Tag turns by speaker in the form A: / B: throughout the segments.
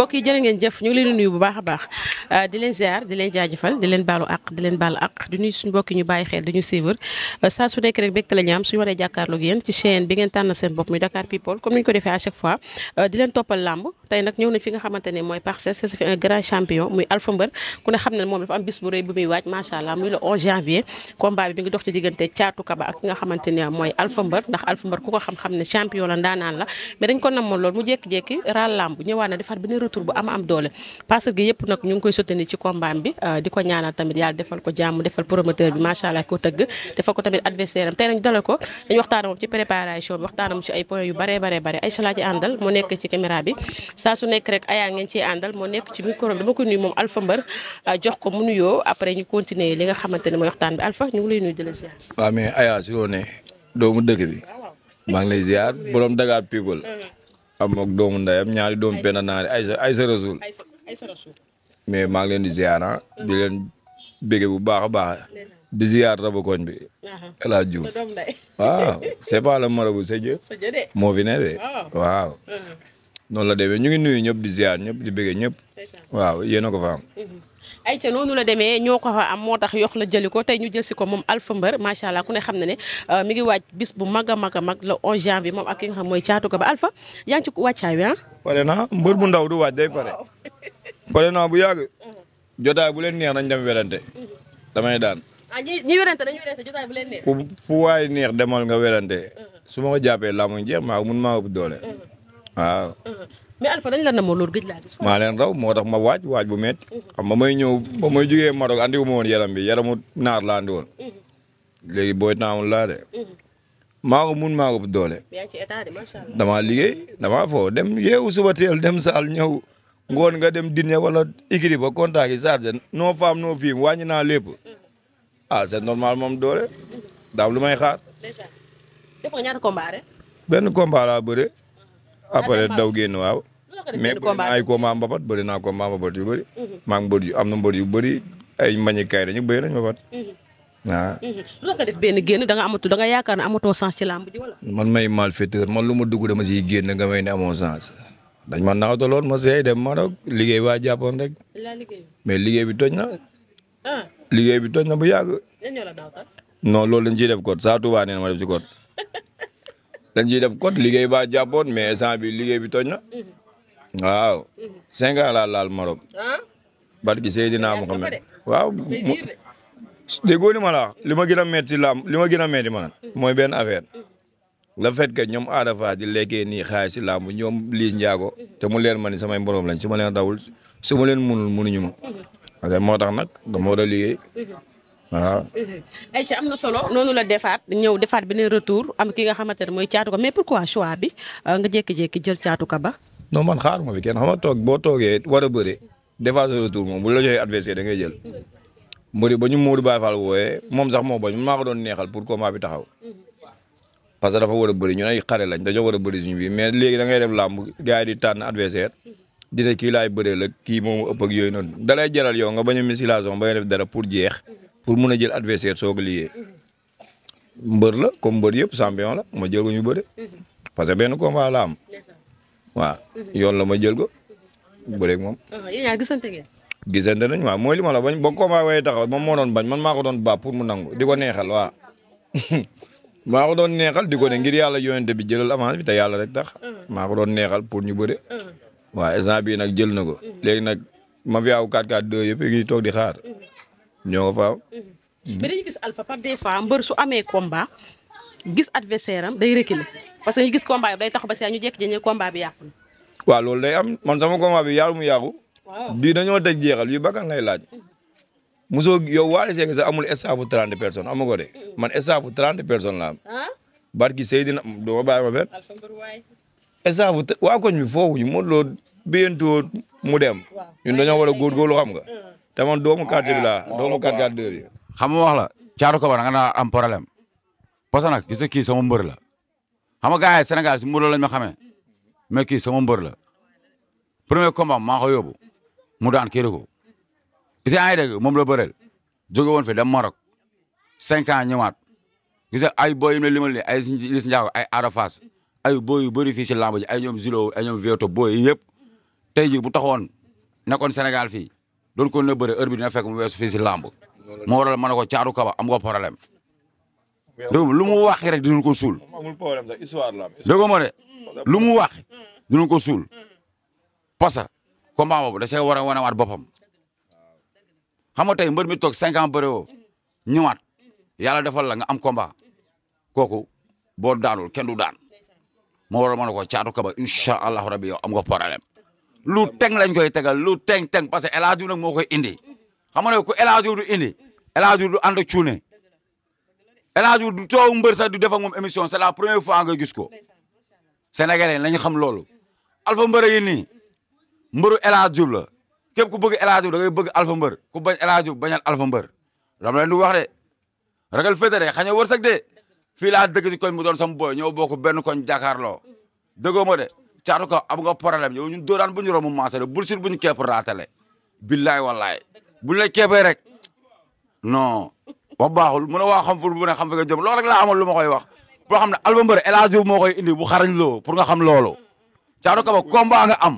A: mbokk yi jërë ngeen jëf ñu ngi leen di nuyu bu baax a baax di leen ziar di leen jaajëfal di leen baalu àq di leen baal àq di nuyu suñu mbokk yi ñu bàyyi xel di ñu suivre saa su nekk rek bégte la ñu am suñu waree jàkkaarloog yéen ci chaîne bi ngeen tànn seen bopp muy Dakar People comme ni ñu ko defee à chaque fois di leen toppal làmb tey nag ñëw nañ fi nga xamante ne mooy Parcelles c'est fi un grand champion muy Alpha Mbeur ku ne xam ne moom dafa am bis bu rëy bu muy waaj macha allah muy le 11 janvier combat bi ngi dox ci diggante Thiatou Kaba ak ki nga xamante ne mooy Alpha Mbeur ndax Alpha Mbeur ku ko xam-xam ne champion la ndaanaan la mais dañ ko namoon loolu mu jékki-jékki raal làmb ñëwaat na defaat beneen retour bu am doole parce que yëpp nag ñu ngi koy soutenir ci combat bi di ko ñaanal tamit yàlla defal ko jàmm defal promoteur bi macha allah ko tëgg defal ko tamit adversaire am tey nañu dalal ko dañu waxtaana moom ci préparation bi waxtaana moom ci ay points yu bare ay salaa ci àndal moo nekk ci caméra bi saa su nekk rek ayaa ngeen ciy àndal moo nekk ci micro bi dama ko nuyu moom Alpha Mbeur jox ko mu nuyoo après ñu continuer li nga xamante ne mooy waxtaan bi Alpha ñu ngi lay nuyu di la ziar.
B: waaw mais Aya si loo ne doomu dëkk bi maa ngi lay ziar borom Dakar People am ak doomu ndeyam ñaari doomu benn naari Aïssa Rasoul mais maa ngi leen di ziar di leen bége bu baax a baax di ziar rabu koñ bi El Hadj Diouf waaw c'est pas le marabout c'est Dieu moo fi ne de waaw noonu la demee ñu ngi nuyu ñëpp di ziar ñëpp di bége ñëpp waaw yéen a ko fa am.
A: ayca noonu la demee ñoo ko fa am moo tax yox la jëli ko tey ñu jël si ko moom Alpha Mbeur macha allah ku ne xam na ne mi ngi waaj bis bu mag a mag le 11 janvier moom ak ki nga xam mooy Thiatou Kaba Alpha yaa ngi ci wàccaay bi
B: pare naa mbër bu ndaw du waaj day pare naa bu yàgg jotaay bu leen neex nañ dem werante damay daan.
A: ñi werante dañuy werante jotaay bu leen neex.
B: fu waay neex demal nga werante su ma ko jàppee laa muy jeex maa mun maa ëpp doole waaw.
A: mais Alpha dañ la namoo loolu gëj laa gis.
B: maa leen raw moo tax ma waaj bu métti. xam ba may ñëw ba may jugee Maroc andi wu ma woon yaram bi yaramu naar laa andi woon. léegi booy taamul laa de. maa ko mun maa ko doole.
A: yaa ngi ci état de macha allah.
B: damaa liggéey damaa foo dem yeewu suba teel dem saal ñëw ngoon nga dem dîner wala écrit ba contact yi chargé noo faam noo fiim wàññi naa lépp. c'est normal moom doole. daam lu may xaar.
A: def nga ñaata combat rek.
B: benn combat laa bëre. après daw génn waaw. mais ay combat mbapat bëri naa combat mbapat yu bëri. maa ngi mbër yu am na mbër yu bëri ay mbañi kay dañu bëri nañ mbapat. waaw.
A: lu la ko def benn génn da nga yaakaar ne amatoo sens ci làmb ji wala.
B: man may malfaiteur man lu ma dugg dama siy génn nga may ne amoo sens. dañ ma naawtaloon ma seey dem Maroc liggéey waa jàppoon rek. mais liggéey bi toj na. liggéey bi toj na bu yàgg. non loolu dañ ciy def code saa Touba nee na ma def ci code. dañ ciy def code liggéey baa jàppoon mais instant bi liggéey bi toj na. waaw. 5 ans laa laal Maroc. barki Seydina Muhammad waaw. déggoo ni ma la wax li ma gën a metti li ma gën a metti ma mooy benn affaire. le fait que ñoom Ada Fass di lekkee nii xaalis si làmb ñoom Liss Ndiago te mu leen ma ni samay borom lañ su ma leen rawul su ma leen munul munuñu ma. parce que moo tax nag dama war a liggéey. waaw.
A: ayca am na solo noonu la defaat beneen retour am ki nga xamante ne mooy Thiatou Kaba mais pourquoi choix bi nga jékki-jékki jël Thiatou Kaba.
B: non man xaar ma fi kenn xam nga toog boo toogee war a bëre defaat sa retour moom bu la joxee adversaire da ngay jël. mbëri ba ñu Modou Baye Fall wooyee moom sax moo bañ maa ko doon neexal pour combat bi taxaw. parce que dafa war a bëri ñun ay xare lañ dañoo war a bëri suñu biir mais léegi da ngay def làmb gars yi di tànn adversaire di ne kii laay bëree la kii moom ëpp ak yooyu noonu da lay jaral yow nga bañ a mutilation ba nga def dara pour jeex pour mun a jël adversaire soo ko liggéey mbër la comme mbër yëpp champion la ma jël ko ñu bëri parce que benn combat la am waaw yoon la ma jël ko bëreeg moom.
A: yéen ñaar gisante ngeen.
B: gisante nañ waaw mooy li ma la bañ ba combat way taxaw moom moo doon bañ man maa ko doon baax pour mu nangu di ko neexal waaw. maa ko doon neexal di ko ne ngir yàlla yonente bi jëlal avance bi te yàlla rek tax maa ko doon neexal pour ñu bëre waaw instant bii nag jël na ko léegi nag ma fi aw 4-4-2 yëpp ngi toog di xaar ñoo ko faaw.
A: mais dañu gis Alpha par des fois mbër su amee combat gis adversaire am day reculer parce que ñu gis combat bi day tax ba si ñu jékki-jékki combat bi yàqu na.
B: waaw loolu day am man sama combat bi yàlla mu yàqu. bii dañoo teg jeexal bii bakkan lay laaj. Moussa yow Wally Seck sax amul staffu 30 personnes amu ko de man staffu 30 personnes la am. barki Seydina doo ma bàyyi ma benn. staffu waa koñ bi foofu ñu mën loo béyantoo mu dem. ñun dañoo war a góorgóorlu xam nga. te man doomu quartier bi laa doomu 4-4-2 bi.
C: xam nga wax la Thiatou Kaba da nga naa am problème parce que nag gis nga kii sama mbër la xam nga gars yi Sénégal si mbër lañ ma xamee mais kii sama mbër la premier combat maa ko yóbbu mu daan kii ko. gis nga ay dégg moom la bëreel jóge woon fi dem Maroc 5 ans ñëwaat gis nga ay boy yu ne limal ni ay Liss Ndiago ay Ada Fass ay boy yu bëri fii ci lamb ji ay ñoom Zilo ay ñoom Vieto boy yi yëpp tey jii bu taxoon nekkoon Sénégal fii doon ko ne bëre heure bi dina fekk mu weesu fii si làmb moo waral ma ne ko Thiatou Kaba am nga problème dégg lu mu wax rek dinañ ko suul
B: amul problème sax histoire la
C: dégg ma de lu mu wax dinañ ko suul parce que combat boobu da see war a wanewaat boppam xam nga tey mbër mi toog 5 ans bëre woo ñëwaat yàlla defal la nga am combat kooku boo daanul kenn du daan moo waral ma ne ko Thiatou Kaba incha allahu rabi yow am nga problème lu teng lañ koy tegal lu teng parce que El Hadj nag moo koy indi xam nga ne ku El Hadj du indi El Hadj du ànd ak cuune El Hadj du toow mbër sax du def ak moom émission c'est la première fois nga gis ko Sénégalais nañu xam loolu Alpha Mbër yi nii mbëru El Hadj Diouf la képp ku bëgg El Hadj Diouf da ngay bëgg Alpha Mbër ku bañ El Hadj Diouf bañal Alpha Mbër dama leen di wax de ragal féete de xañ a wërsëg de fii laa dëkk ci koñ mu doon sam boy ñëw bokk benn koñ jàkkaarloo dëggoo ma de Thiatou Kaba am nga problème yow ñun dooraan bu ñu romb mancé de bul bu ñu kepp raatale billaay wallaay buñ la keppee rek non wax baaxul mu ne waa xam fu bu ne xam fi nga jëm loolu rek laa amoon lu ma koy wax boo xam ne Alpha Mbër El Hadj Diouf moo koy indi bu xarañ loo pour nga xam loolu Thiatou Kaba combat nga am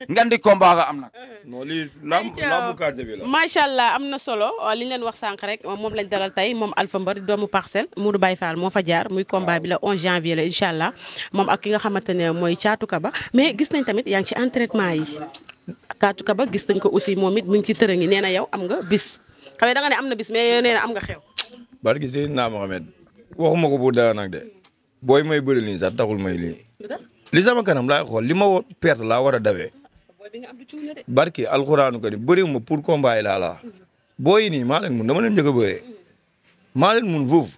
C: ngandi combat nga am nag.
B: non lii lambu quartier bi la.
A: macha allah am na solo li ñu leen wax sànq rek moom lañ dalal tey moom Alpha Mbër doomu Parcelles Modou Baye Fall moo fa jaar muy combat bi la 11 janvier la incha allah moom ak ki nga xamante ne mooy Thiatou Kaba mais gis nañ tamit yaa ngi ci entraînement yi Thiatou Kaba gis nañ ko aussi moom it mu ngi ci tërë ngi nee na yow am nga bis xam nga da nga ne am na bis mais yow nee na am nga xew.
B: barki Seydina Mohamed waxuma ko bu dara nag de booy may bëri nii sax taxul may lii li sama kanam laay xool li ma perte laa war a dawee. barki alxuraanu ko ni bëriwuma pour combat yi laa la booyi nii maa leen mun dama leen njëkk a bëree maa leen mun foofu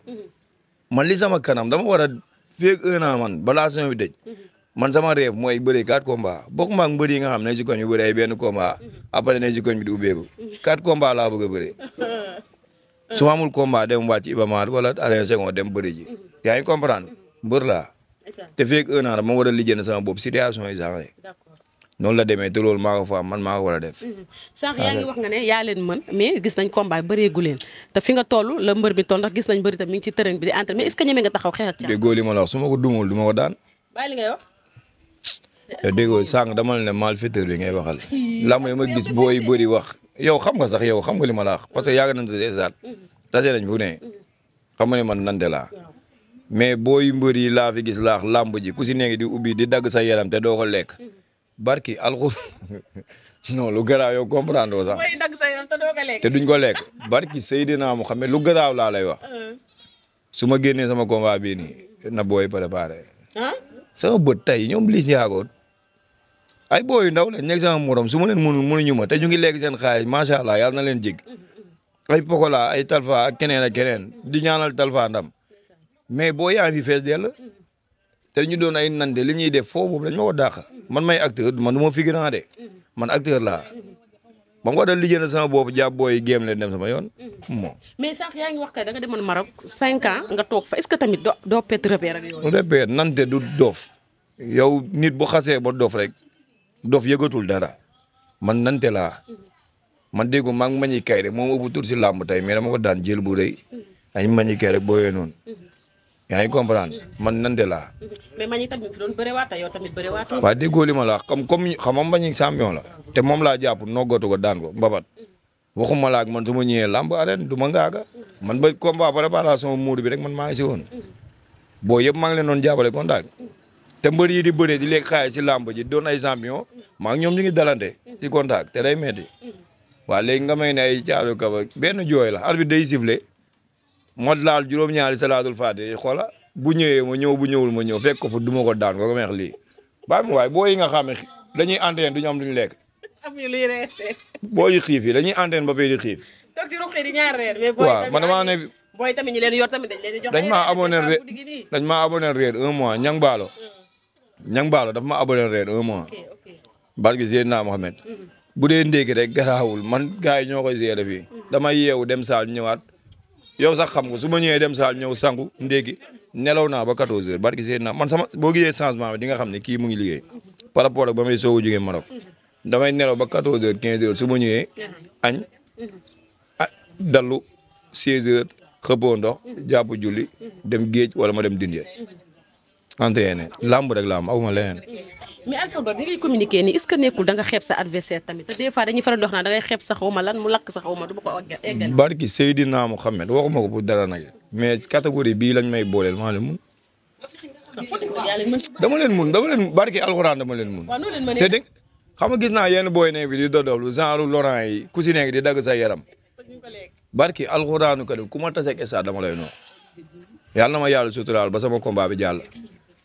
B: man li sama kanam dama war a feeg 1 an man balaa saison bi dëj man sama rêve mooy bëri 4 combats bokkuma ak mbër yi nga xam ne si koñ bi bëri ay benn combat après ne si koñ bi di ubbeeku 4 combats laa bëgg a bëri su ma amul combat dem wàcc Iba Mar wala Alain Senghor dem bëri ji yaa ngi comprendre mbër laa te feeg 1 an ma war a lijjënd sama bopp situation yi sax noonu la demee te loolu maa ko fa man maa ko war a def.
A: sànq yaa ngi wax nga ne yaa leen mën mais gis nañ combat bëreegu leen te fi nga toll la mbër bi toll ndax gis nañ bëri tam mi ngi ci terrain bi di entraîné mais est-ce que ñeme nga taxaw xeex ak Thiatou.
B: déggoo li ma la wax su ma ko dumul du ma ko daan.
A: bàyyi li ngay wax.
B: te déggoo sànq dama la ne malfaiteur bi ngay waxal. lamb yi ma gis booy bëri wax yow xam nga sax yow xam nga li ma la wax parce que yàgg nañ te esaat tase nañ fu ne xam nga ne man nante laa mais booy mbër yi laa fi gis laax lamb ji ku si nekk di ubbi di dagg sa yaram te doo ko lekk barki alxur non lu garaaw yow comprendre sax
A: mooy dagg sa yaram te doo ko lekk
B: te duñ ko lekk barki Seydina Muhammad lu garaaw laa lay wax su ma génnee sama combat bii nii na booy préparé sama bët tey ñoom lis njaagoon ay booy yu ndaw la nekk sama morom su ma leen mënuñu ma te ñu ngi lekk seen xaalis macha allah yàlla na leen jig ay Pokola ay Talfa ak keneen ak keneen di ñaanal Talfa ndam mais boo yaa fi fees dell te ñu doon ay nante li ñuy def foofu boobu dañ ma ko dàq man may acteur man du ma figurant de man acteur laa ba nga dal lijjënd sama bopp jàpp booy géem leen dem sama yoon bon.
A: mais sax yaa ngi wax kay da nga demoon Maroc 5 ans nga toog fa est-ce que tamit doo pet repère ak yooyu.
B: repère nante du dof yow nit bu xasee ba dof rek dof yëgatul dara man nante laa man déggu maa ngi mañi kay rek moom ëpp tur si làmb tey mais dama ko daan jël bu rëy ay mañi kay rek booyee noonu. yaa ngi comprendre man nante laa.
A: mais Mbagnick tamit fi doon bëriwaat yow tamit bëriwaat.
B: waaw déggoo li ma la xam nga Mbagnick champion la te moom laa jàpp noggatu ko daan ko mbabat waxuma la ak man su ma ñëwee lamb arène du ma ngaaga man ba combat préparation Modou bi rek man maa ngi si woon boo yëpp maa ngi leen doon jàppale contact te mbër yi di bëree di lekk xaalis si lamb ji doon ay champion maa ngi ñoom ñu ngi dalante si contact te day metti waaw léegi nga may ne ay Thiatou Kaba benn jooy la arbitre day sifflé moo laal juróom-ñaari salaatul faatiha xoola bu ñëwee ma ñëw bu ñëwul ma ñëw fekk ko fa duma ko daan ko meex lii baa mi waaye boo yi nga xam ne dañuy entraîné duñu am duñu lekk
A: amuñu luy reer
B: boo yi xiif yi dañuy entraîné ba pay di xiif
A: toog ci ruqi di ñaar reer mais
B: waaw man damaa ne
A: booy tamit ñi leen yor tamit dañ leen di jox
B: dañ maa abonné reer 1 mois ñang baalo daf ma abonné reer 1 mois barki Seydina Mohamed bu dee ndéegi rek garaawul man gars yi ñoo koy gérer fii dama yeewu dem saal ñëwaat yow sax xam nga su ma ñëwee dem saal ñëw sangu ndéegi nelaw naa ba 14 heures barki Seydina man sama boo gisee changement bi di nga xam ne kii mu ngi liggéey par rapport ak ba may soog a jógee Maroc damay nelaw ba 14 heures 15 heures su ma ñëwee añ dallu 16 heures xëppoo ndox jàpp julli dem géej wala ma dem dindee entraîné lamb rek lamb aw ma leneen.
A: mais Alpha Mbeur bi ngay communiquer nii est-ce que nekkul da nga xeeb sa adversaire tamit te des fois dañuy faral di wax naa da ngay xeeb sa xawma lan mu lakk sa xawma du ma ko eggal.
B: barki Seydina Mohamed waxuma ko pour dara nag mais catégorie bii lañ may booleel maa leen mun. dama leen mun barki alxuraan dama leen mun. te dégg xam nga gis naa yenn booy ne bi di dodolu genre Laurent yi ku si nekk di dagg sa yaram barki alxuraanu karim ku ma taseeg stade dama lay noo yàlla na ma yàlla suturaal ba sama combat bi jàll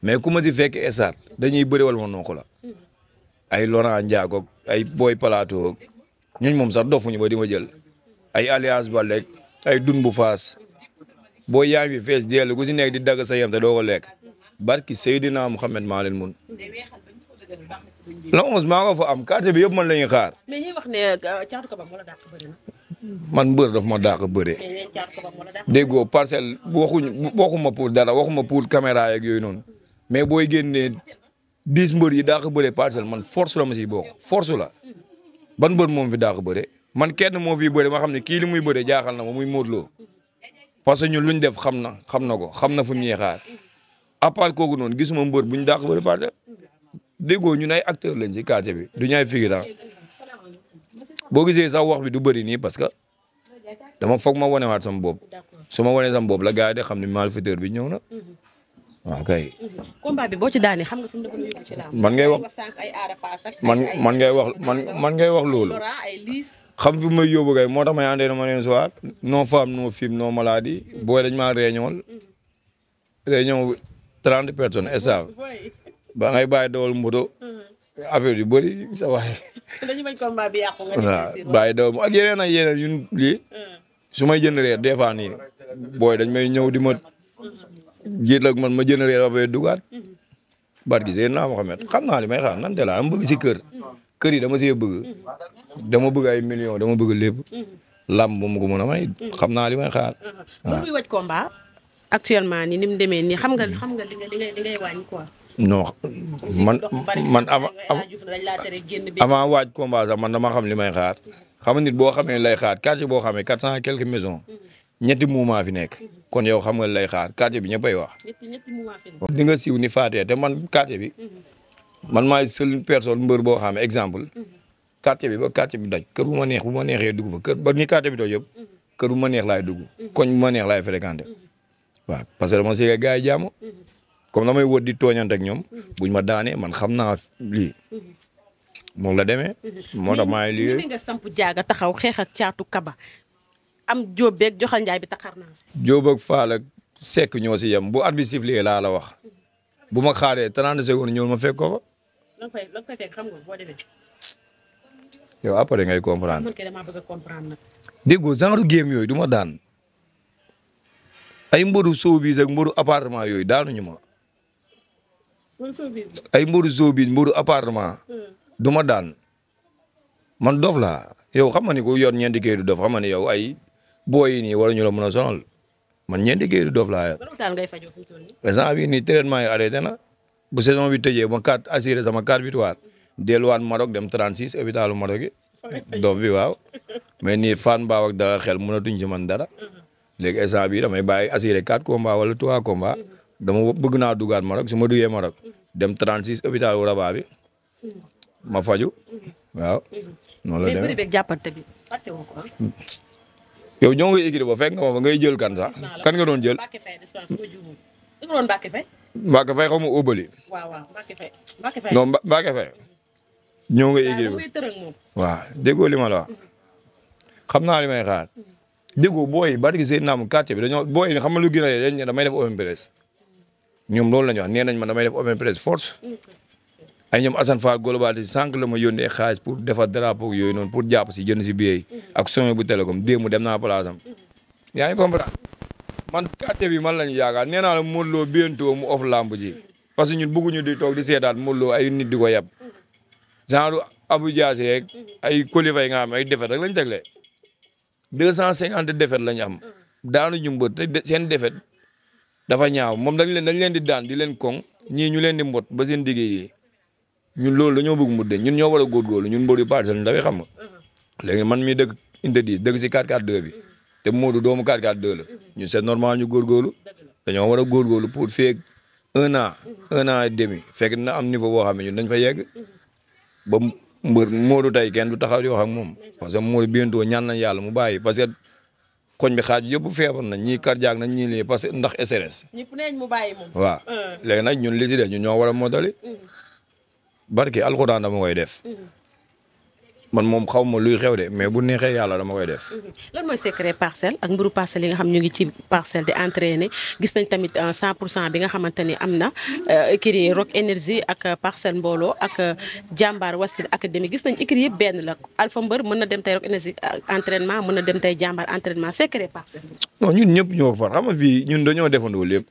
B: mais ku ma si fekk stade dañuy bëri wal ma noo ko la ay Laurent Ndiago ay Boy Plateau ñun moom sax dofuñu ba di ma jël ay Alliance Baldé ay dun bu faas boo yaa ngi fi fees jël ku si nekk di dagg sa yaram te doo ko lekk barki Seydina Mohamed maa leen mun la 11 maa ko fa am quartier bi yëpp man la ñuy xaar.
A: mais ñuy wax ne Thiatou Kaba moo la dàq bëri na.
B: man mbër daf ma dàq bëre. déggoo parcelle waxuma pour dara waxuma pour caméra yeeg yooyu noonu mais booy génnee 10 mbër yi dàq bëre parcelle man force la ma siy bokk force la ban mbër moom fi dàq bëre man kenn moo fi bëre ma xam ne kii li muy bëre jaaxal na ma muy Modou Lo parce que ñun luñ def xam na ko xam na fu mu ñuy xaar à part kooku noonu gisuma mbër buñ dàq bëre parcelle. déggoo ñun ay acteur lañ si quartier bi du ñu ay figurant boo gisee sax wax bi du bëri nii parce que dama foog ma wanewaat sama bopp su ma wanee sama bopp la gars yi de xam ne malfaiteur bi ñëw na waaw kay.
A: combat bi boo ci daanee xam nga fi mu la yóbbu ci làmb.
B: man ngay wax man ngay wax loolu. xam fi may yóbbu kay moo tax may àndee na ma neen soir non femme non film non maladie booy dañ maa réunion 30 personnes estaf ba ngay bàyyi dawal moto affaire yu bëri sa waay.
A: dañu bañ combat bi yàqu nga.
B: waaw bàyyi dawal ak yeneen ak yeneen ñun lii su may jënd reer des fois nii booy dañ may ñëw di ma jiit ak man ma jënd reer ba bay dugaat barki seen naa ma xam naa li may xaar nante la am bëgg si kër yi dama see bëgg dama bëgg ay millions dama bëgg lépp lamb ba mu ko mën a may xam naa li may xaar.
A: waaw muy wàcc combat actuellement ni mu demee nii xam nga li ngay wàññi quoi.
B: non man avant waaj combat sax man dama xam li may xaar xam nga nit boo xamee lay xaar quartier boo xamee 400 et quelques maisons ñetti mouvement fi nekk kon yow xam nga lay xaar quartier bi ñëppay wax.
A: ñetti mouvement fi nekk.
B: di nga siiw ni faatee te man quartier bi man maay seule personne mbër boo xamee exemple quartier bi ba quartier bi daj kër bu ma neexee dugg fa kër ba ni quartier bi toj yëpp kër bu ma neex laay dugg koñ bu ma neex laay fréquenté waaw parce que dama siy gars yi jàmm comme damay wër di tooñante ak ñoom buñ ma daanee man xam naa lii moom la demee. moo tax maa ngi liggéey
A: ni nga samp jaaga taxaw xeex ak Thiatou Kaba am Jóob beeg joxal njaay bi taxar naa si.
B: Jóob ak Faal ak Sekk ñoo si yem bu arbitre sifflé laa la wax bu ma xaaree 30 secondes ñëw ma fekk ko fa.
A: la nga fay fekk xam nga boo demee.
B: yow après ngay comprendre.
A: man kay damaa bëgg a comprendre nag.
B: déggoo genre game yooyu du ma daan ay mboru showbiz ak mboru appartement yooyu daanuñu ma. ay mboru showbiz mboru appartement du ma daan man dof laa yow xam nga ni ku yor ñeenti kayit du dof xam nga ni yow ay booy yi nii wala ñu la mën a sonal man ñeenti kayit du dof laa yor. instant bii nii traitement yi arrêté na bu saison bi tëjee ma 4 assuré sama 4 victoire delluwaat Maroc dem 36 hôpitalu Maroc yi dof bi waaw mais nii fan baaw ak dara xel mënatuñ ci man dara léegi instant bii damay bàyyi assuré 4 combats wala 3 combats dama bëgg naa dugaat Maroc su ma duggee Maroc dem 36 hôpital wu Rabat bi ma faju waaw. noonu la demee yow ñoo ngi écrit ba fekk nga ma fa ngay jël kan sax kan nga doon jël. Mbacke Faye xaw ma óobali. non Mbacke Faye ñoo ngi écrit ba waaw déggoo li ma la wax xam naa li may xaar déggoo booy barki seen naam quartier bi dañoo booy xam nga lu gën a dañ ne damay def open press ñoom loolu la ñu wax nee nañ man damay def open press force ay ñoom Assane Fall globalité sànq la ma yónnee xaalis pour defar drapeau yooyu noonu pour jàpp si jënd si billet ak son bu télécom démb dem naa place am yaa ngi comprendre man quartier bi man lañu yaakaar nee naa la Modou Lo bientôt mu off lamb ji parce que ñun bëgguñu di toog di seetaat Modou Lo ay nit di ko yeb genre Abou Diassé yeeg ay kolifa yi nga xam ay défaite rek lañ tegle 250 défaite lañ am daanu ñu mbët te seen défaite dafa ñaaw moom dañ leen di daan di leen koŋ ñii ñu leen di mbot ba seen digg yi ñun loolu dañoo bëgg mu deñ ñun ñoo war a góorgóorlu ñun mbër yu parcelle dafay xam nga léegi man mii dëkk interdit dëkk si 4-4-2 bi te Modou doomu 4-4-2 la ñun c'est normal ñu góorgóorlu dañoo war a góorgóorlu pour feeg un an et demi fekk na am niveau boo xam ne ñun dañ fa yegg ba mbër Modou tey kenn du taxaw di wax ak moom parce que Modou bientôt ñaan nañ yàlla mu bàyyi parce que koñ bi xaaj yëpp feebar nañ ñii cardiaque nañ ñii lii parce que ndax SRS.
A: ñëpp neñ mu bàyyi moom.
B: waaw léegi nag ñun li si des ñun ñoo war a modali. barki alxuraan dama koy def. man moom xaw ma luy xew de mais bu neexee yàlla dama koy def.
A: lan mooy secret parcelle ak mburu parcelle yi nga xam ñu ngi ci parcelle di entraîner gis nañ tamit 100% bi nga xamante ni am na écurie Rock Énergie ak parcelle mbooloo ak jàmbaar Wassil académie gis nañ écurie yëpp benn la Alpha Mbeur mën na dem tey Rock Énergie entraînement mën na dem tey jàmbaar entraînement secret parcelle.
B: non ñun ñëpp ñoo far xam nga fii ñun dañoo defandoo lépp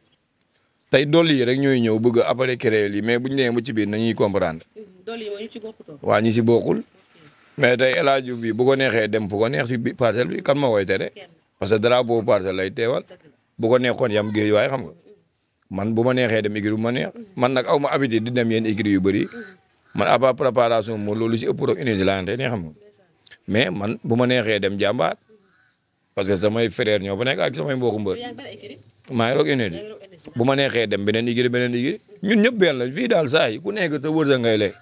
B: tey dolli yi rek ñooy ñëw bëgg a après créer lii mais bu ñu nee ba ci biir nañuy comprendre.
A: dolli yi mooy ñu ci bokkutoo.
B: waa ñi si bokkul. mais tey El Hadj bi bu ko neexee dem fu ko neex si parcelle bi kan ma koy tere parce que drapeau parcelle lay teewal bu ko neexoon yam géej waaye xam nga man bu ma neexee dem écurie bu ma neex man nag aw ma habitude di dem yenn écurie yu bëri man à part préparation mo loolu si ëpp Rock Énergie laa ne xam nga mais man bu ma neexee dem jàmbaar parce que samay frère ñoo fa nekk ak samay mbokku mbër maa ngi Rock Énergie bu ma neexee dem beneen écurie ñun ñëpp benn la fii daal saa yi ku nekk te wërsëg ngay lay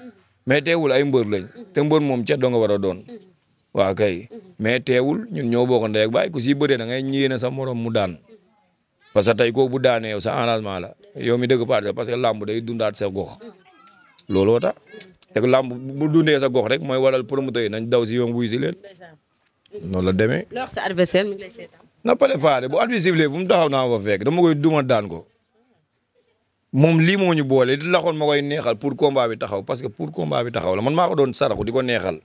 B: mais teewul ay mbër lañ te mbër moom ca doo nga war a doon waaw kay mais teewul ñun ñoo bokk ndey ak baay ku si bëree da ngay ñëwee sa morom mu daan parce que tey kooku bu daanee yow sa engagement la yow mi dëgg parce que làmb day dundaat sa gox looloo tax te làmb bu dundee sa gox rek mooy waral promoteur yi nañ daw si yoon wuy si leen noonu la demee.
A: loo wax sa adversaire mi ngi lay seetaan.
B: na préparé bu arbitre sifflé fu mu taxaw naa fa fekk dama koy duma daan ko. moom lii moo ñu boole di laxoon ma koy neexal pour combat bi taxaw parce que pour combat bi taxaw la man maa ko doon saraxu di ko neexal.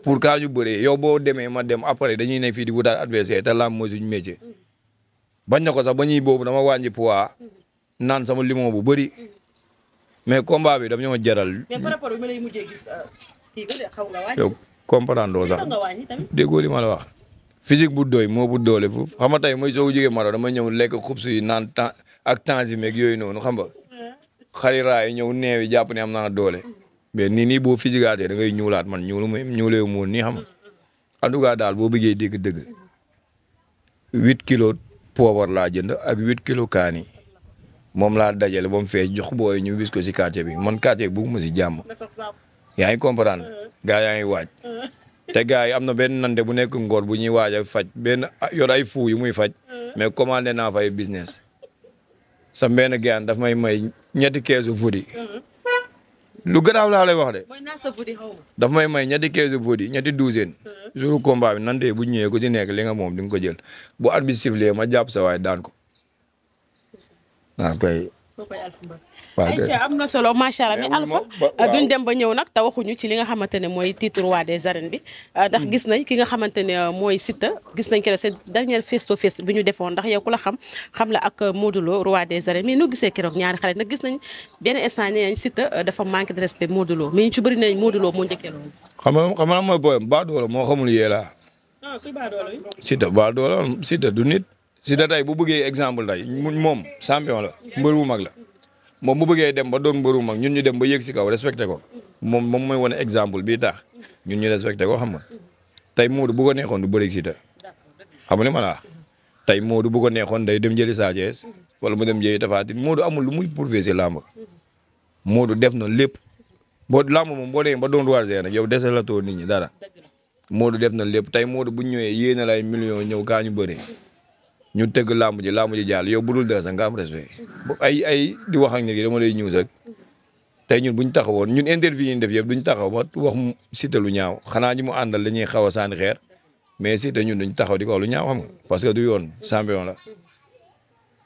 B: pour kaa ñu bëree yow boo demee ma dem après dañuy ne fii di wutaat adversaire te lamb mooy suñu métier. bañ na ko sax ba ñuy boobu dama wàññi poids naan sama limon bu bëri mais combat bi dama ñoo jaral.
A: mais par rapport bi ma lay mujjee gis kii nga de xaw nga wàññi.
B: yow comprendre doo sax déggoo li ma la wax. physique bu doy moo bu doole foofu xam nga tey mooy soo jógee Maroc dama ñëw lekk xub si naan temps ak temps yi meeg yooyu noonu xam nga xariraay ñëw neewi jàpp ne am naa doole mais nii boo physiqueaatee da ngay ñuulaat man ñuulee moon nii xam nga en tout cas daal boo bëggee dégg-dëgg 8 kilos poobar laa jënd ak 8 kilos kaani moom laa dajale ba mu fees jox booy ñu wis ko si quartier bi man quartier bu ma si jàmm yaa ngi comprendre gaa yaa ngi waaj te gars yi am na benn nante bu nekk Ngor bu ñuy waaj a faj benn yor ay fou yu muy faj mais commandé naa fay business sa benn gaan daf may ñetti keesu fudi lu garaaw laa lay wax de daf may ñetti keesu fudi ñetti douzaine jour combat bi nante bu ñëwee ku ci nekk li nga moom di nga ko jël bu at bi sifflé ma jàpp sa waay daan ko waaw kay
A: Aïcha am na solo macha allah mais Alpha duñ dem ba ñëw nag te waxuñu ci li nga xamante ne mooy titre roi des arènes bi ndax gis nañ ki nga xamante ne mooy Siteu gis nañ keroog seen dernière face to face bi ñu defoon ndax yow ku la xam la ak Modou Lo roi des arènes mais nu gisee keroog ñaari xale nag gis nañ benn instant nee nañ Siteu dafa manque de respect Modou Lo mais ñu ci bëri nañ Modou Lo moo njëkkee loolu.
B: xam nga mooy booyam Baadoola moo xamul yee laa.
A: kuy Baadoola yi.
B: Siteu du nit Siteu tey bu bëggee exemple tey moom champion la mbër bu mag la. moom bu bëggee dem ba doon mbëru mag ñun ñu dem ba yëg si kaw respecté ko moom mooy wane exemple bii tax ñun ñu respecté ko xam nga tey Modou bu ko neexoon du bëri Siteu xam nga li ma la wax tey Modou bu ko neexoon day dem jëli Sa Thiès wala mu dem jëli Tapha Tine Modou amul lu muy prouvé si làmb Modou def na lépp boo làmb moom boo demee ba doon roi nag yow dese la too nit ñi dara Modou def na lépp tey Modou bu ñëwee yéena lay millions ñëw kaa ñu bëree ñu tëgg làmb ji jàll yow budul dee sax nga am respect ay di wax ak nit yi dama lay ñëw sax tey ñun buñ taxawoon ñun interview yi ñu def yëpp duñ taxaw ba wax Siteu lu ñaaw xanaa ñi mu àndal dañuy xaw a sànni xeer mais Siteu ñun duñ taxaw di ko wax lu ñaaw xam nga parce que du yoon champion la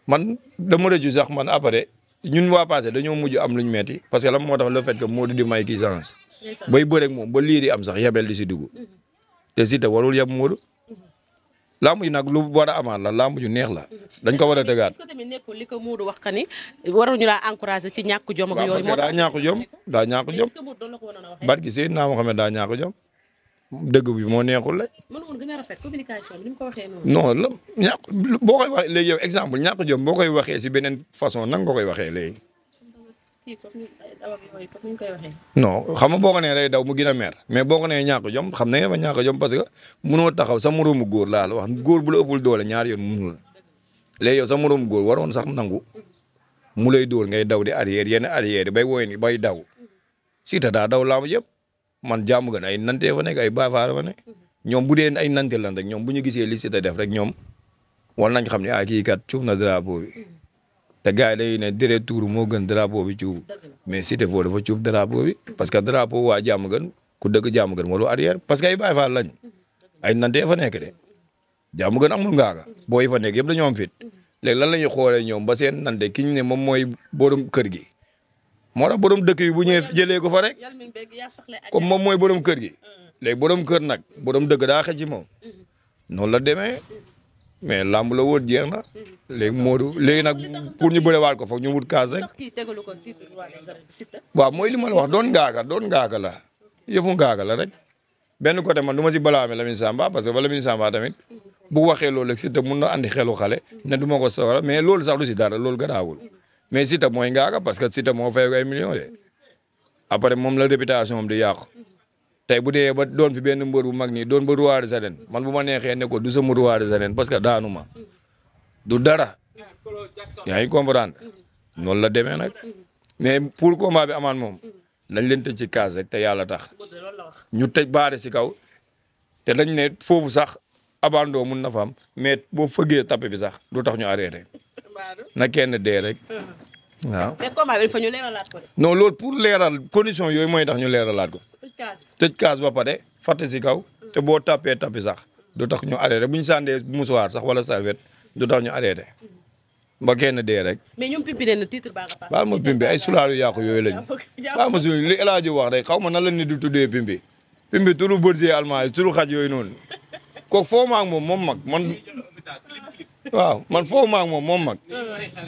B: man dama rëccu sax man après ñun waa passé dañoo mujj am luñ metti parce que lan moo tax le fait que Modou di may kii chance bay bëre ak moom ba lii di am sax yebel di si dugg te Siteu warul yeb Modou lamb ji nag lu war a amaat la lamb ju neex la dañ ko war a tegaat.
A: est-ce que tamit nekkul li ko Modou wax ka ni waruñu laa encouragé ci ñàkk jom ak yooyu.
B: daa ñàkk jom daa ñàkk jom.
A: est-ce que Modou doon la ko waroon a waxee.
B: barki Seydina Mohamed daa ñàkk jom dëgg bi moo neexul la.
A: mënu woon gën a rafet communication bi ni mu ko waxee noonu.
B: non la ñàkk boo koy wax léegi yow exemple ñàkk jom boo koy waxee si beneen façon nan nga koy waxee léegi. non xam nga boo ko nee day daw mu gën a mer mais boo ko nee ñàkk jom xam nañ dafa ñàkk jom parce que munoo taxaw sa moroomu góor laa la wax góor bu la ëppul doole ñaari yoon munul léegi yow sa moroomu góor waroon sax nangu mu lay dóor ngay daw di arrière yenn arrière bay woy bay daw Siteu daa daw làmb yëpp man jàmm gën ay nante fa nekk ay baafaar fa nekk ñoom bu dee ay nante lan rek ñoom bu ñu gisee li Siteu def rek ñoom war nañ xam ne kii kat cuub na drapeau bi te gars yi day ne deret tuuru moo gën drapeau bi cuub mais Siteu foo dafa cuub drapeau bi parce que drapeau waa jàmm gën ku dëgg jàmm gën walu arrière parce que ay baafaar lañ ay nante fa nekk de jàmm gën amul ngaaga booy fa nekk yëpp dañoo am fit léegi lan la ñuy xoolee ñoom ba seen nante ki ñu ne moom mooy borom kër gi moo tax borom dëkk yi bu ñëwee jëlee ko fa rek comme moom mooy borom kër gi léegi borom kër nag borom dëkk daa xëcc ci moom noonu la demee mais làmb la woon jeex na léegi Modou léegi nag pour ñu bërewaat ko foog ñu wut kaas rek waaw mooy li ma la wax doon ngaaga la yëfu ngaaga la rek benn côté man du ma si balaame Lamine Samba parce que ba Lamine Samba tamit bu waxee loolu rek Siteu mun na andi xelu xale ne du ma ko soxla mais loolu sax du si dara loolu garaawul mais Siteu mooy ngaaga parce que Siteu moo fay ay millions de après moom la réputation am di yàqu tey bu dee ba doon fi benn mbër bu mag nii doon ba roi des arènes man bu ma neexee ne ko du sama roi des arènes parce que daanu ma du dara yaa ngi comprendre noonu la demee nag mais pour combat bi amaan moom nañ leen tëj ci case rek te yàlla tax ñu tëj baare si kaw te dañ ne foofu sax abandon mun na fa am mais boo fëggee tapé bi sax du tax ñu arrêté na kenn dee rek waaw.
A: mais combat bi il faut ñu leeralaat ko de.
B: non loolu pour leeral condition yooyu mooy tax ñu leeralaat ko. tëj kaas ba pare fàtte si kaw te boo tapé tapé sax du tax ñu arrêté bu ñu sàndee musuwaar sax wala serviette du tax ñu arrêté ba kenn dee rek.
A: mais ñoom pimpi nee na titre baa nga passé.
B: baal ma pimpi ay sulaalu yàqu yooyu lañu. baal ma suñu li El Hadj wax rek xaw ma nan la nit di tuddee pimpi. pimpi turu bërsi allemand yi turu xaj yooyu noonu kooku foo ma ak moom mag man waaw man foo ma ak moom mag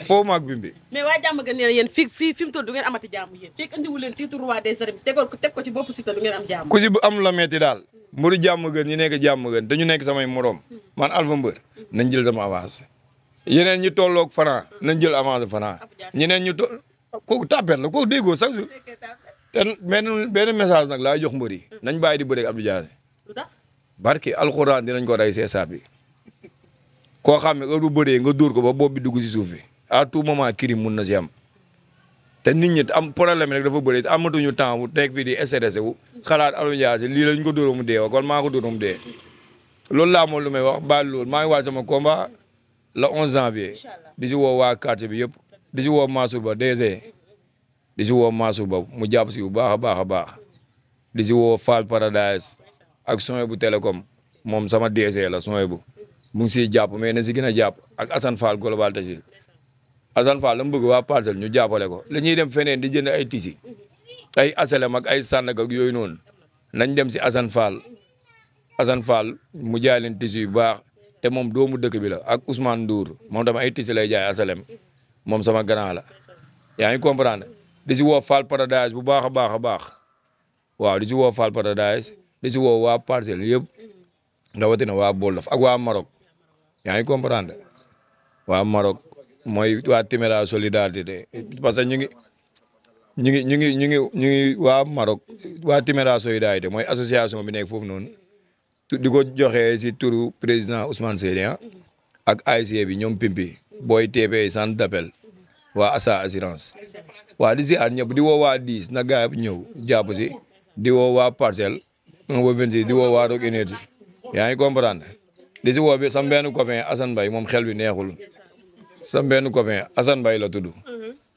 B: foo ma ak pimpi.
A: mais waa jàmm gën nee na yéen fi mu toll du ngeen amati jàmm yéen fekk andiwu leen titre roi des arènes teg ko ci bopp Siteu du ngeen am jàmm.
B: ku si am la metti daal mbiru jàmm gën ñi nekk jàmm gën te ñu nekk samay morom man Alpha Mbeur nañ jël sama avance. yeneen ñi tolloog Franc nañ jël avance Franc ñeneen ñu toll kooku tàppet la kooku déggoo sax te benn message nag laa jox mbër yi nañ bàyyi di bëreeg Abdou Diassé barki alxuraan dinañ ko rey see saat bi koo xam ne heure bu bëree nga dóor ko ba bopp bi dugg si suuf bi à tout moment crime mun na si am te nit ñi am problème rek dafa bëri amatuñu temps wu nekk fii di stressé wu xalaat Abdou Diassé lii lañ ko dóor mu dee wa kon maa ko dóor mu dee loolu laa moom lu may wax baal loolu maa ngi waaj sama combat le 11 janvier di si woo waa quartier bi yëpp di si woo Mansour Ba DG di si woo Mansour Ba mu jàpp si bu baax a baax a baax di si woo Fall Paradise ak Soye bu Télécom moom sama DG la Soye bu mu ngi siy jàpp mais na si gën a jàpp ak Assane Fall Global Tachil Assane Fall la mu bëgg waa Parcelles ñu jàppale ko la ñuy dem feneen di jënd ay tisi ay asalem ak ay sànnak ak yooyu noonu nañ dem si Assane Fall mu jaay leen tisi yu baax te moom doomu dëkk bi la ak Ousmane Ndour moom tamit ay tisi lay jaay asalem moom sama grand la yaa ngi comprendre di si woo Fall Paradise bu baax a baax a baax waaw di si woo Fall Paradise di si woo waa Parcelles yëpp rawatina waa Boldof ak waa Maroc yaa ngi comprendre waa Maroc mooy waa Timéra solidarité parce que ñu ngi waa Maroc waa Timéra solidarité mooy association bi nekk foofu noonu di ko joxe si turu président Ousmane Seydi ak AIC bi ñoom Pimpi booy TP centre d'appel waa Assa assurance waa di si at ñëpp di woo waa 10 na gaay ñëw jàpp si di woo waa Parcelles 1 ba 26 di woo waa Rock Énergie yaa ngi comprendre di si woo bi sam benn copain Assane Mbaye moom xel bi neexul sam benn copain Assane Mbaye la tudd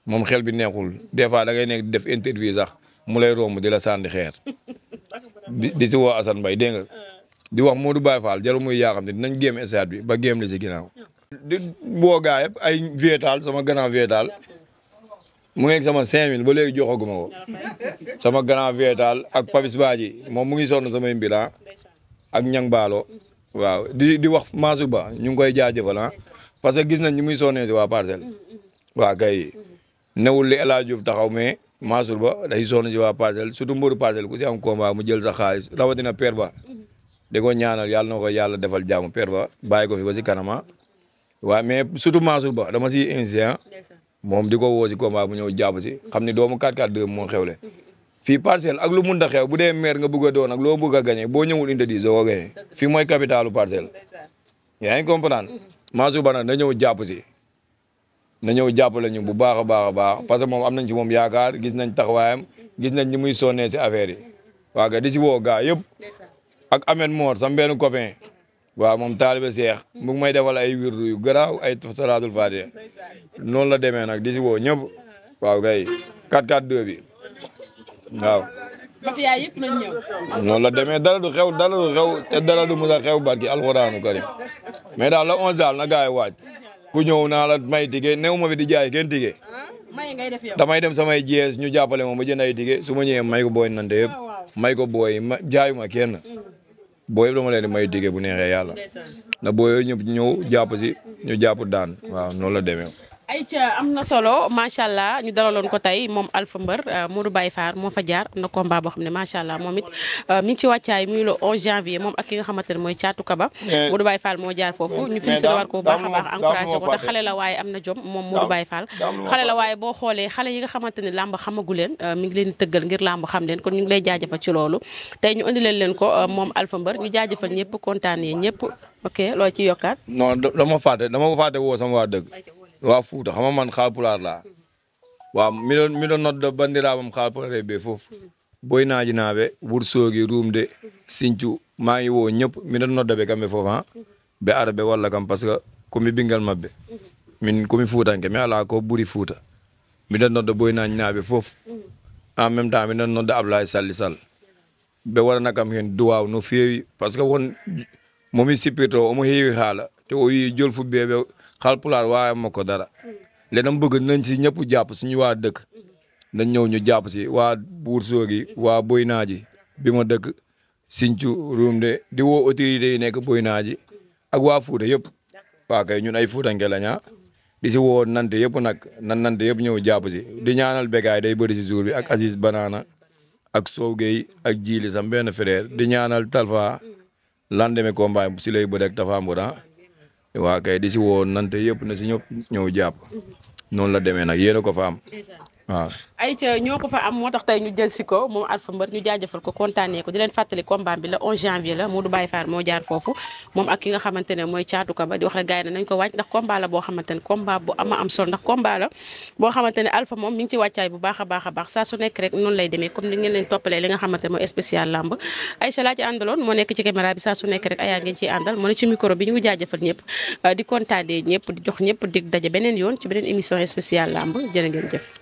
B: moom xel bi neexul des fois da ngay nekk di def interview sax mu lay romb di la sànni xeer di si woo Assane Mbaye dégg nga di wax Modou Baye Fall jarul muy yaa xam ne dinañ géem stade bi ba géem li si ginnaaw di boo gaa yëpp ay Viétal sama grand Viétal mu ngi sama 5000 ba léegi joxaguma ko sama grand Viétal ak Papis Badji moom mu ngi sonn samay mbir ak Ñang Baalo waaw di wax Mansour Ba ñu ngi koy jaajëfal parce que gis nañ ñu muy sonnee si waa Parcelles waa kay newul li El Hadj Diouf taxaw mais Mansour Ba day sonn si waa Parcelles surtout mbëru Parcelles ku si am combat mu jël sa xaalis rawatina Père Ba di ko ñaanal yàlla na ko yàlla defal jàmm Père Ba bàyyi ko fi ba si kanama waaw mais surtout Mansour Ba dama si insisté moom di ko woo si combat bu ñëw jàpp si xam ni doomu 4-4-2 moo xewle fii Parcelles ak lu mun a xew bu dee maire nga bëgg a doon ak loo bëgg a gagné boo ñëwul indi di soo ko gagné fii mooy capitalu Parcelles yaa ngi comprendre Mansour Ba nag na ñëw jàpp si na ñëw jàppale ñu bu baax a baax a baax parce que moom am nañ ci moom yaakaar gis nañ taxawaayam gis nañ ni muy sonnee si affaire yi waaw kay di si woo gaa yëpp ak Ahmed Mor sam benn copain waaw moom taalibe Seex mu ngi may defal ay wirdu yu garaaw ay salaatul faatiha noonu la demee nag di si woo ñëpp waaw kay 4-4-2 bi waaw.
A: mafia yëpp nañ ñëw.
B: noonu la demee dara du xew te dara du mën a xew barki alxuraanu karim mais daal la 11 daal na gaa yi waaj ku ñëw naa la may tige néew ma fi di jaay kenn tige
A: may ngay def yow.
B: damay dem samay jees ñu jàppale ma ba jënd ay tige su ma ñëwee may ko booy nante yëpp may ko booy ma jaayuma kenn booy yëpp dama leen di may tige bu neexee yàlla na booy yooyu ñëpp ñëw jàpp si ñu jàpp daan waaw noonu la demee.
A: ayca am na solo macha allah ñu dalaloon ko tey moom Alpha Mbeur Modou Baye Fall moo fa jaar am na combat boo xam ne macha allah moom it mi ngi ci wàccaay muy le 11 janvier moom ak ki nga xamante ne mooy Thiatou Kaba. Modou Baye Fall moo jaar foofu ñu félicité war ko bu baax a baax encouragé ko te xale la waaye am na jom moom Modou Baye Fall xale la waaye boo xoolee xale yi nga xamante ne làmb xamagu leen mi ngi leen di tëggal ngir làmb xam leen kon ñu ngi lay jaajëfal ci loolu tey ñu andi leen ko moom Alpha Mbeur ñu jaajëfal ñëpp kontaan yi ñëpp ok loo ci yokkaat.
B: non dama fàtte woo sama waa dëgg waa Fuuta xam nga man Haalpulaar laa waaw mi ɗon nodda bandiraɓam Haalpulaar ɓe fof boynaji naaɓe Wourossogui Rumde Sinthiou maa ngi woo ñëpp mi ɗon nodda ɓe kamɓe fof ha ɓe ara ɓe walla kam par ce que komi ɓinguel mabɓe min komi Fuutanke mi ala ko ɓuuri Fuuta miɗon nodda boynaji naaɓe fof en même temps miɗon nodda Ablaye Salli Sall ɓe waɗana kam hen duwaw no feewi par ce que won momi sippirto omo heewi haala te o wi jolfuɓeɓe Haalpulaar waaye ma ko dara lenam bëgg nañ si ñëpp jàpp suñu waa dëkk nañ ñëw ñu jàpp si waa Wourossogui waa Boynaaji bi ma dëkk Sinthiou Rumde di woo autorités yi nekk Boynaaji ak waa Fuuta yëpp waa kay ñun ay Fuutanke lañaa di si woo nante yëpp nag nante yëpp ñëw jàpp si di ñaanal Bécaye day bëri si jour bi ak Aziz Banana ak Sow Gueye ak Djili sam benn frère di ñaanal Talfa lendemain combat si lay bëre ak Tafa Mbouran waa kay di si woo nante yëpp na si ñëpp ñëw jàpp noonu la demee nag yéen a ko fa am waaw.
A: ayca ñoo ko fa am moo tax tey ñu jël si ko moom Alpha Mbeur ñu jaajëfal ko kontaanee ko di leen fàttali combat bi la 11 janvier la Modou Baye Fall moo jaar foofu moom ak ki nga xamante ne mooy Thiatou Kaba di wax rek gars yi nañ ko wàcc ndax combat la boo xamante ne combat bu ama am solo ndax combat la boo xamante ne Alpha moom mi ngi ci wàccaay bu baax a baax saa su nekk rek noonu lay demee comme ni ngeen leen toppalee li nga xamante ne mooy spécial lamb Aïcha laa ci àndaloon moo nekk ci caméra bi saa su nekk rek ayaa ngeen ciy àndal moo ne ci micro bi ñu ngi jaajëfal ñëpp di kontaanee ñëpp di jox ñëpp dig daje beneen yoon ci beneen émission spécial lamb jërë ngeen jëf